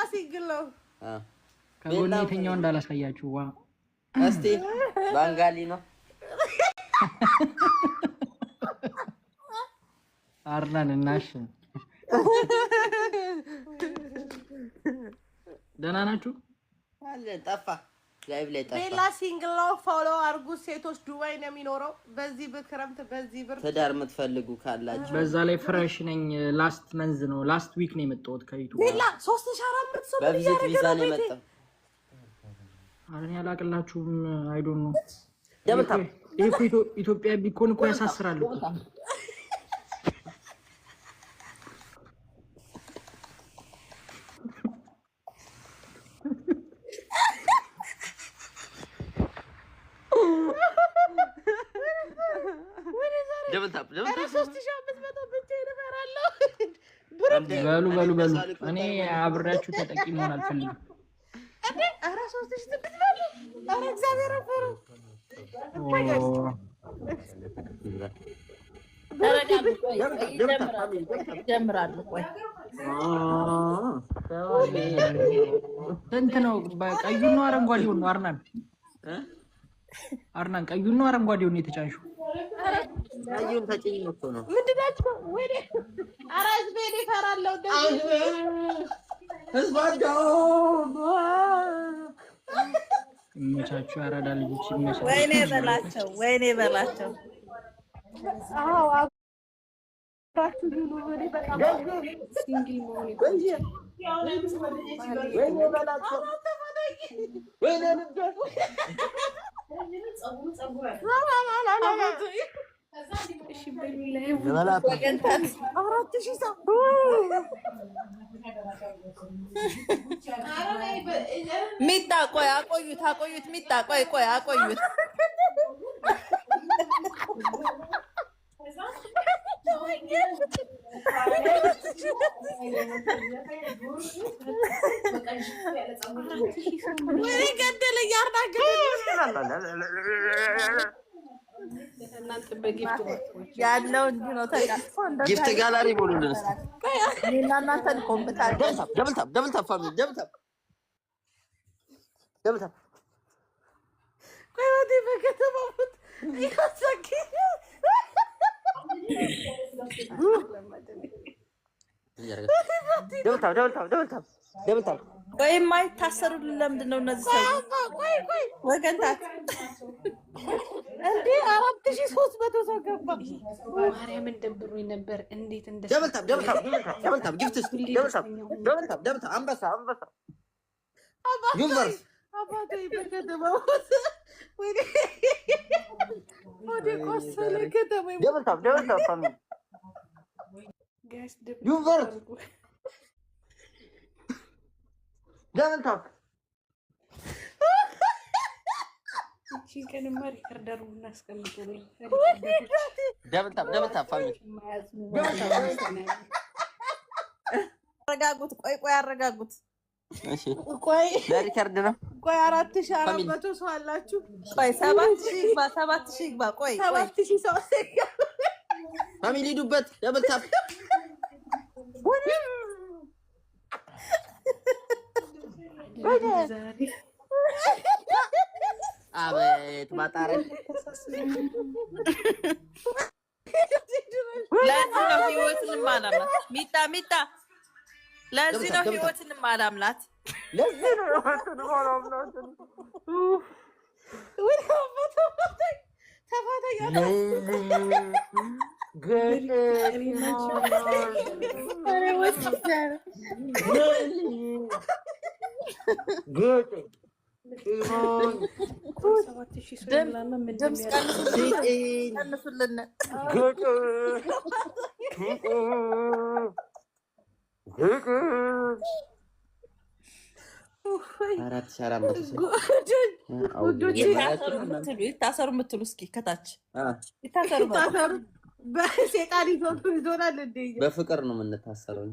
Single ነው። ከጎን የተኛው እንዳላሳያችሁ። ዋ እስቲ ባንጋሊ ነው። አርናን እናሽ ደህና ናችሁ? አለን ጠፋ፣ live ላይ ጠፋ። ቤላ single ነው። Follow አርጉት ሴቶች። ዱባይ ነው የሚኖረው። በዚህ በክረምት በዚህ ብር ትዳር የምትፈልጉ ካላችሁ በዛ ላይ fresh ነኝ። Last month ነው last week ነው የመጣሁት ከዩቱብ። ቤላ 3400 ሰው ምን በ visit እያደረገ ቪዛ ነው? ነው ቤቴ የመጣው። ኧረ እኔ አላቅላችሁም። I don't know። Double tap። ይሄ እኮ ኢትዮጵያ ቢኮን እኮ ያሳስራል እኮ። Double tap, double ኧረ Tap። 3500 ብቻዬን እፈራለሁ። በሉ በሉ በሉ፣ እኔ አብሬያችሁ ተጠቂ መሆን አልፈልግም። እንዴ ኧረ 3600! ኧረ እግዚአብሔር ፈሩ። ኦ፣ ተረጋጉ። ቆይ ይጀምራሉ። ቆይ ስንት ነው? ቀዩን ነው አረንጓዴውን ነው? አርናን አርናን፣ ቀዩን ነው አረንጓዴውን ነው የተጫንሽው? ቀዩን ተጭኝ እኮ ነው። ምንድን ናቸው? ወይኔ ኧረ ህዝቤ እኔ እፈራለሁ። እንደዚህ ህዝብ ይመቻችሁ፣ ያራዳ ልጆች ይመቻችሁ። ወይኔ በላቸው፣ ወይኔ በላቸው። አዎ አብራችሁ ሁኑ። እኔ በጣም Single መሆን ወይኔ በላቸው፣ ወይኔ እሺ በሚል ወገንታት 4000 ሰው። ሚጣ ቆይ አቆዩት፣ አቆዩት። ሚጣ ቆይ ቆይ አቆዩት። ወይኔ ገደለኝ። አርና ገደለኝ። እናንተ በ gift ያለው እንዲህ ነው። ተቃጥፎ እንደዛ Gift gallery ሙሉልን እስኪ። እኔና እናንተ እንቆምበታለን። Double tap, double tap, double tap family, double tap, double tap። ቆይ ወዲህ በከተማ ሙት ያሳቂ Double tap, double tap, double tap, double tap። ቆይ የማይታሰሩልን ለምንድን ነው እነዚህ ሰዎች? ቆይ ቆይ ወገንታት እንዴ 4300 ሰው ገባ። ማርያምን ደብሮኝ ነበር። እንዴት እንደ Double tap, double tap, double tap, gifts, double tap, double tap, double tap። አንበሳ አንበሳ universe። አባቴ በከተማ ሙት። ወይኔ ወደ ቆሰለ ከተማ። Double tap, double tap family። Guys Universe, double tap። እቺን ቀንማ record አድርጉ እናስቀምጡልኝ። Double tap, double tap family። አረጋጉት። ቆይ ቆይ አረጋጉት። እሺ ቆይ ለ record ነው። ቆይ 4400 ሰው አላችሁ። ቆይ 7000 ይግባ፣ 7000 ይግባ። ቆይ ቆይ 7000 ሰው። Family ሂዱበት። Double tap። ዛሬ አቤት ማጣረ። ለዚህ ነው ህይወትን ማላምናት። ሚጣ ሚጣ ለዚህ ነው ህይወትን ማላምናት። ለዚህ ነው ህይወትን ማላምናት። ወይኔ ተፋታኝ። 7000 ሰው ይሙላና ምን ድምፅ እንደሚያደርግ ቀንሱልን። 4400 ሰው። ይታሰሩ የምትሉ ይታሰሩ የምትሉ እስኪ ከታች ይታሰሩ በሉ። ታሰሩ በሴጣን ይዞናል እንዴ? በፍቅር ነው የምንታሰረው።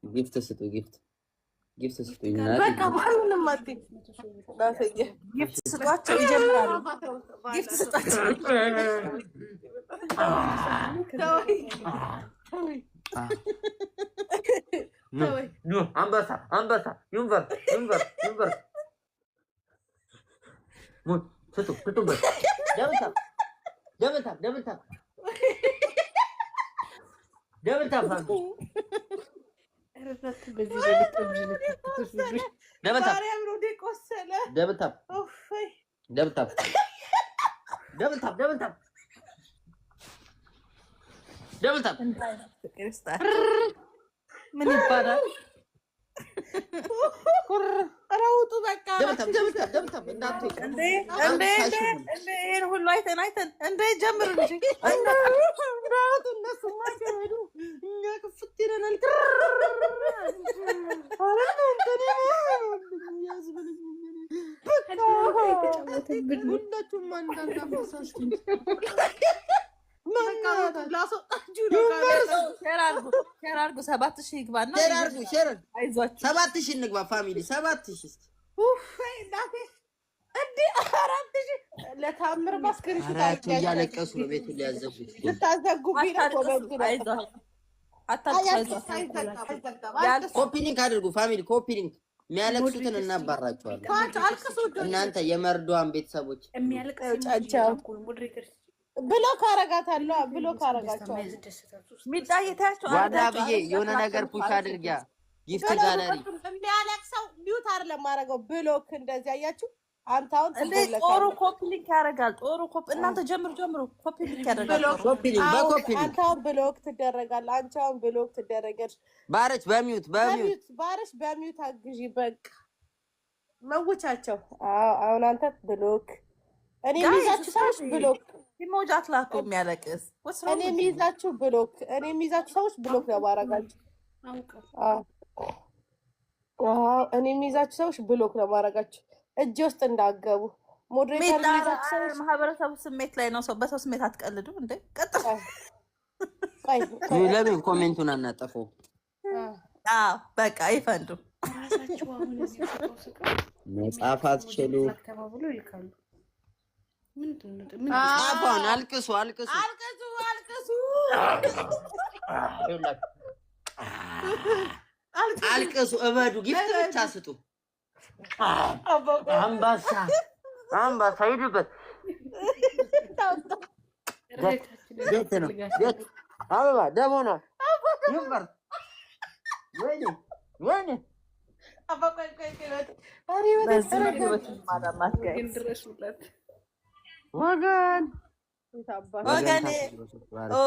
Gift ስጡ፣ gift gift ስጡ። በቃ ማንንም አትይ። Gift ስጧቸው፣ ይጀምራሉ። Gift ስጧቸው። ተወኝ፣ ተወኝ። ተወኝ። ኑ አንበሳ አንበሳ universe universe universe ሙት ስጡ ስጡበት። Double tap double tap double tap double tap family። ኧረ እናንተ በዚህ ሌሊት እብድ ልታስመስሉኝ። Double tap። ማርያም ነው እንዴ ቆሰለ። Double tap። ኡፈይ። Double tap double tap double tap double tap። ፍቅር ይስጣችሁ። ምን ይባላል? ኧረ ውጡ በቃ። Double tap double tap double tap እንዳትወጡ። እንዴ እንዴ እንዴ እንዴ፣ ይሄን ሁሉ አይተን አይተን እንዴ፣ ጀምር እንጂ። እንዳወጡ እነሱማ ሲሄዱ እኛ ክፍት ይለናል። ኧረ እናንተ ያዝብልኝ። የተጫወተብን ነው። ሁላችሁም አንዳንድ አንበሳ እስኪ። በቃ ውጡ፣ ላስወጣችሁ ነው። Share አድርጉ፣ share አድርጉ። 7,000 ይግባና Share አድርጉ share። አይዟችሁ። 7,000 እንግባ family፣ 7,000 እስኪ። ኡፈይ እናቴ፣ እንዴ 4,000 ለታምር ማ screenshot አራቱ እያለቀሱ ነው ቤቱን ሊያዘጉት። ልታዘጉብኝ ነው። አታልቅሱ፣ Comment ነው። አይዟችሁ፣ አታልቅሱ፣ አይዟችሁ። አይዘጋም፣ አይዘጋም። አልቅሱ። Copy link አድርጉ family፣ copy link። የሚያለቅሱትን እናባራቸዋለን። ተዋቸው፣ አልቅሱ ውዶች። እናንተ የመርዷን ቤተሰቦች። የሚያለቅስ ጫንቻው። Moderator Block አረጋታለሁ፣ block አረጋቸዋለሁ። ሚጣ እየታያቸው ዋና ብዬ የሆነ ነገር push አድርጊያ gift gallery። የሚያለቅሰው mute አይደለም ማድረገው፣ block እንደዚህ አያችሁ። አንተ አሁን እንዴ ጦሩ copy link ያደርጋል። ጦሩ ኮፒ እናንተ ጀምሩ ጀምሩ፣ copy link ያደርጋል። ጦሩ። Copy link በ copy link። አንተ አሁን block ትደረጋለህ። አንቺ አሁን block ትደረጋለሽ። ባረች በ mute በ mute። በ mute ባረሽ፣ በ mute አግዢ። በቃ መውቻቸው። አዎ አሁን አንተ block፣ እኔ የሚይዛችሁ ሰዎች block። Emoji አትላኩ የሚያለቅስ። What's wrong እኔ with you? የሚይዛችሁ block፣ እኔ የሚይዛችሁ ሰዎች block ነው ማረጋችሁ። አውቀው። አዎ አዎ፣ እኔ የሚይዛችሁ ሰዎች block ነው ማረጋችሁ። እጅ ውስጥ እንዳገቡ moderator ሚጣ የሚይዛችሁ ሰዎች። ማህበረሰቡ ስሜት ላይ ነው። ሰው በሰው ስሜት አትቀልዱ እንዴ። ቀጥል። ቆይ ቆይ። ለምን comment ኡን አናጠፈው? አዎ በቃ ይፈንዱ። ራሳቸው አሁን እዚህ ስቀው ስቀው መጻፍ አትችሉ። ተባብሎ ይልካሉ። ምንድን ነው ምን? ጻፏን አልቅሱ አልቅሱ። አልቅሱ አልቅሱ። ይኸውላችሁ። አልቅሱ እበዱ። Gift ብቻ ስጡ። አንበሳ አንበሳ ሂዱበት። ረዳታችንን የት ነው የት አበባ ደሞ ነው universe ወይኔ ወይኔ። አባ ቆይ ቆይ ቆይ፣ ኧረ ወደ በዚህ ተረጋጋ። ህይወትን ማዳማት ወገን guys። ድረሱላት። ወገን። ወገኔ ኦ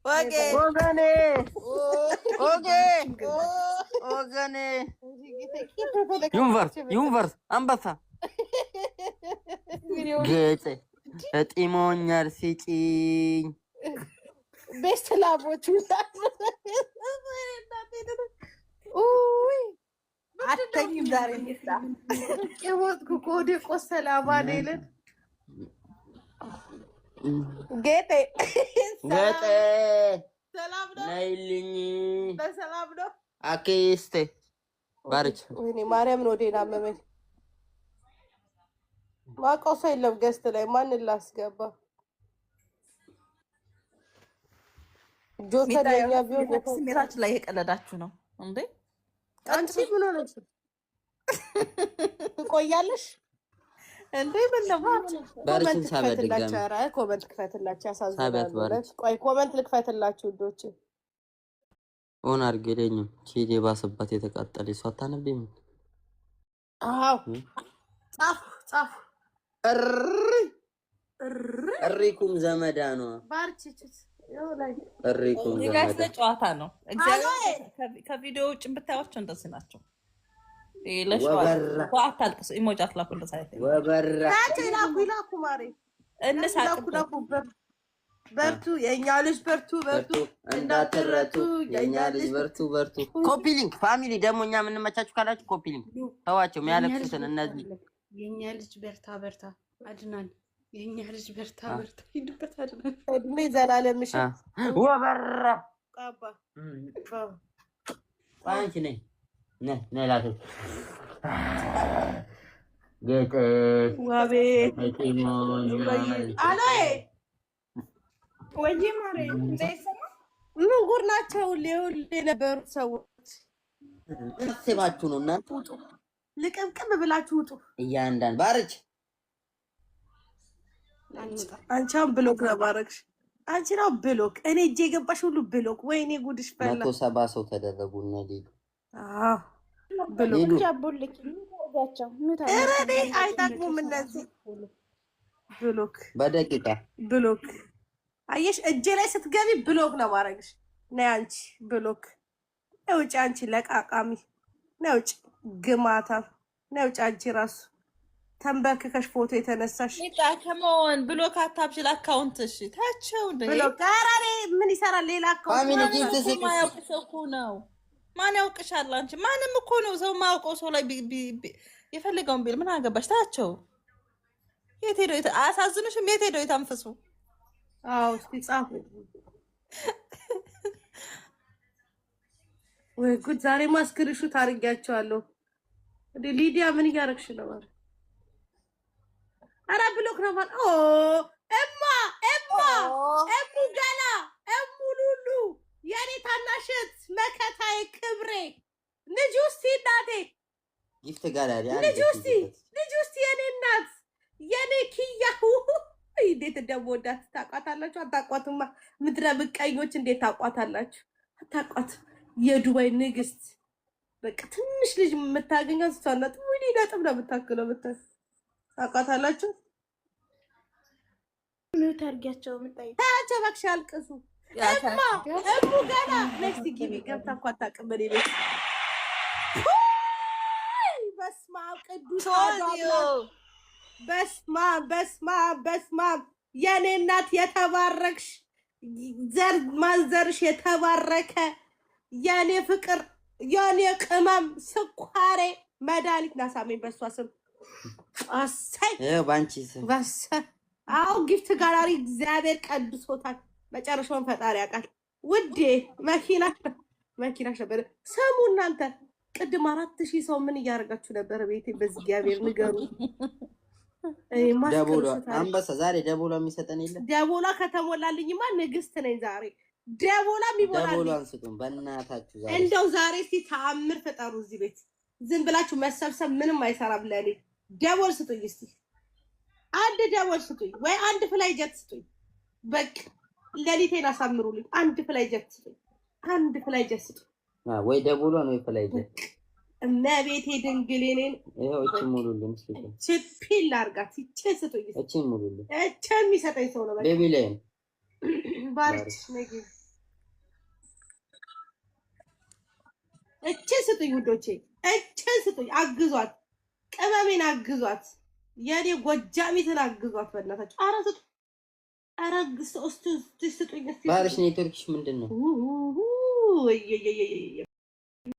ወጌ። ወገኔ ኦጌ ወገኔ universe universe አንበሳ ጌጤ እጢሞኛል ሲጪኝ። Best ላቦች ውይ። አተኝም ዛሬ ሚጣ። የሞትኩ እኮ ወደ ቆሰለ አማኑኤልን ጌጤ። ጌጤ። ሰላም ነው? ነይልኝ። በሰላም ነው? አክስቴ ባርች። ወይኔ ማርያምን ወዴን አመመኝ። ማውቀው ሰው የለም guest ላይ ማንን ላስገባ? ጆተር ሚጣ የኛ ቢሆን ጆተር ስሜታችን ላይ የቀለዳችሁ ነው እንዴ? አንቺ ምን ሆነሽ ትቆያለሽ? እንዴ ምን ነው? ባርችን Comment ሳቢያ ክፈትላቸው። ድጋሚ። ኧረ comment ክፈትላቸው፣ ሳቢያት ያሳዝናሉ። ባርች። ቆይ comment ልክፈትላችሁ ውዶች። On አድርጌ የለኝም። ቺድ የባሰባት የተቃጠለ እሷ አታነቢም? አዎ ጻፉ ጻፉ። እሪ እሪኩም ዘመዳ ነው። ባርችችት እሪኩም የ guys ዘመዳ። ጨዋታ ነው። እግዚአብሔር ከቪዲዮ ውጭ ብታዩቸው እንደዚህ ናቸው። ይሄ ለሸዋ ወበራ። አታልቅሱ፣ emoji አትላኩ። እንደዚህ አይነት ወበራ። ታቸው ይላኩ ይላኩ ማሬ ላኩ እንሳቅበት። ላኩ። በርቱ የእኛ ልጅ በርቱ በርቱ። በርቱ እንዳትረቱ የእኛ ልጅ በርቱ በርቱ። Copy link family ደግሞ እኛ የምንመቻችሁ ካላችሁ copy link ተዋቸው የሚያለቅሱትን እነዚህ። የእኛ ልጅ በርታ በርታ አድናን። የእኛ ልጅ በርታ በርታ ሂድበት አድናን። እድሜ ዘላለምሽ። ወበራ። አባ። ቆይ አንቺ ነይ ነይ ነይ ላከች ጌጤ። ዋቤ። እጢሞኛል። አሎዬ። ወይ ማሬ እንዳይሰማ። ምን ጉድ ናቸው? ሁሌ ሁሌ የነበሩት ሰዎች። ምን አስባችሁ ነው እናንተ? ውጡ፣ ልቅምቅም ብላችሁ ውጡ። እያንዳንድ ባርች አንወጣም። አንቺ አሁን block ነው ማድረግሽ። አንቺ ነው block። እኔ እጄ የገባሽ ሁሉ block። ወይኔ ጉድሽ ፈላ። 170 ሰው ተደረጉ። እነ ሊዱ አዎ block። ሊዱ ኧረ እኔ አይጠቅሙም እነዚህ። Block። በደቂቃ Block። አየሽ፣ እጄ ላይ ስትገቢ block ነው ማድረግሽ። ነይ አንቺ block። ነይ ውጭ አንቺ ለቃቃሚ፣ ነይ ውጭ ግማታ፣ ነይ ውጭ አንቺ ራሱ ተንበርክከሽ ፎቶ የተነሳሽ። ሚጣ come on፣ block አታብዥል። Account እሺ ታቸው እንደ Block። ኧረ እኔ ምን ይሰራል ሌላ account? Family gift ስጡ። ማያውቅ ሰው እኮ ነው። ማን ያውቅሻል? አንቺ ማንም እኮ ነው ሰው ማያውቀው ሰው ላይ የፈለገውን ቢል ምን አገባሽ? ታቸው የት ሄደው አያሳዝኑሽም? የት ሄደው የታንፍሱ? አዎ እስኪ ጻፉ። ወይ ጉድ! ዛሬማ screenshot አድርጊያቸዋለሁ። እንዴ ሊዲያ ምን እያደረግሽ ነው? ማለት ኧረ block ነው ማለት። ኦ እማ እማ እሙ ገላ እሙ ሉሉ የኔ ታናሽት መከታዬ ክብሬ ልጅ ውስቲ እናቴ Gift gallery አንድ ልጅ gift ውስቲ ልጅ ውስቲ የኔ እናት የኔ ኪያ እንዴት እንደምወዳት ታውቋታላችሁ? አታውቋትማ። ምድረ ምቀኞች እንዴት ታውቋታላችሁ? አታውቋትም። የዱባይ ንግስት በቃ ትንሽ ልጅ የምታገኛት እሷ ናት። ወይኔ ነጥብ ነው የምታክለው። ብታይ ታውቋታላችሁ? Mute አድርጊያቸው ምጣይ። ታያቸው እባክሽ ያልቅሱ። እማ እሙ ገና next ግቢ ገብታ እኮ አታውቅም። እኔ ቤት ውይ፣ በስመ አብ ቅዱስ አሐዱ አምላክ። በስመ አብ በስመ አብ በስመ አብ። የኔ እናት የተባረክሽ፣ ዘር ማንዘርሽ የተባረከ፣ የኔ ፍቅር የኔ ቅመም ስኳሬ መድኃኒት ናሳመኝ በሷ ስም አሰይ። ይኸው በአንቺ ስም። አሁን gift gallery እግዚአብሔር ቀድሶታል። መጨረሻውን ፈጣሪ ያውቃል። ውዴ መኪና መኪናሽ ነበር። ስሙ እናንተ ቅድም 4000 ሰው ምን እያደረጋችሁ ነበረ? ቤቴ በእግዚአብሔር ንገሩ። እኔማ ደቦሏ screenshot አድርጌ አንበሳ ዛሬ ደቦሏ የሚሰጠን የለም። ደቦላ ከተሞላልኝማ ንግስት ነኝ ዛሬ። ደቦላ የሚሞላልኝ ደቦሏን ስጡን በእናታችሁ ዛሬ። እንደው ዛሬ እስቲ ተአምር ፍጠሩ እዚህ ቤት። ዝም ብላችሁ መሰብሰብ ምንም አይሰራም ለእኔ። ደቦል ስጡኝ እስቲ፣ አንድ ደቦል ስጡኝ፣ ወይ አንድ fly jet ስጡኝ። በቃ ሌሊቴን አሳምሩልኝ። አንድ fly jet ስጡኝ፣ አንድ fly jet ስጡኝ። ወይ ደቦሏን ወይ fly jet። እመቤቴ ድንግል እኔን ይኸው እቺን ሙሉልን እስኪ። ችፒል አድርጋት ይቼ ስጡኝ እስቲ። እቺን ሙሉልን። እቼ የሚሰጠኝ ሰው ነው። በቃ ቤቢ ላይን ባርች ነጊ እቼ ስጡኝ ውዶቼ፣ እቼ ስጡኝ። አግዟት፣ ቅመሜን አግዟት፣ የኔ ጎጃሚትን አግዟት። በእናታችሁ ኧረ ስጡ፣ ኧረ እስቲ ስጡኝ እስቲ። ባርሽ ኔትወርክሽ ምንድን ነው? ውይ